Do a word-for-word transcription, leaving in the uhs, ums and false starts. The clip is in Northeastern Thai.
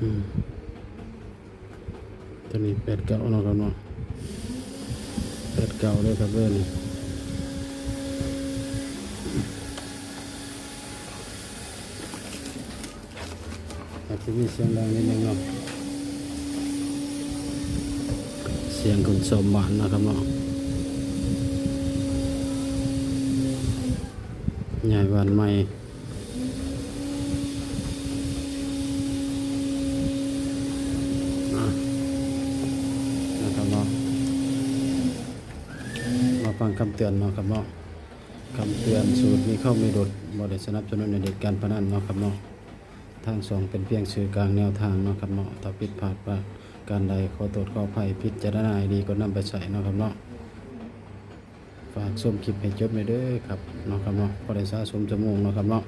อืม ตัวนี้แปดเก้าเนาะครับเนาะ แปดเก้าเลยครับเด้อนี่ อาจจะมีเสียงดังนิดนึงเนาะ เสียงคนสอบหวานนะครับเนาะ ย้ายบ้านใหม่ อ่ะ นะครับเนาะ มาฟังคำเตือนเนาะครับเนาะ คำเตือน สูตรมีเข้ามีหลุด บ่ได้สนับสนุนให้เล่นการพนันเนาะครับเนาะ ทางช่องเป็นเพียงสื่อกลางแนวทางเนาะครับเนาะ ถ้าผิดพลาดประการใดขอโทษขออภัย พิจารณาให้ดีก่อนนำไปใช้เนาะครับเนาะ ฝากชมคลิปให้จบเลยเด้อครับเนาะครับเนาะ พอได้สะสมชั่วโมงเนาะครับเนาะ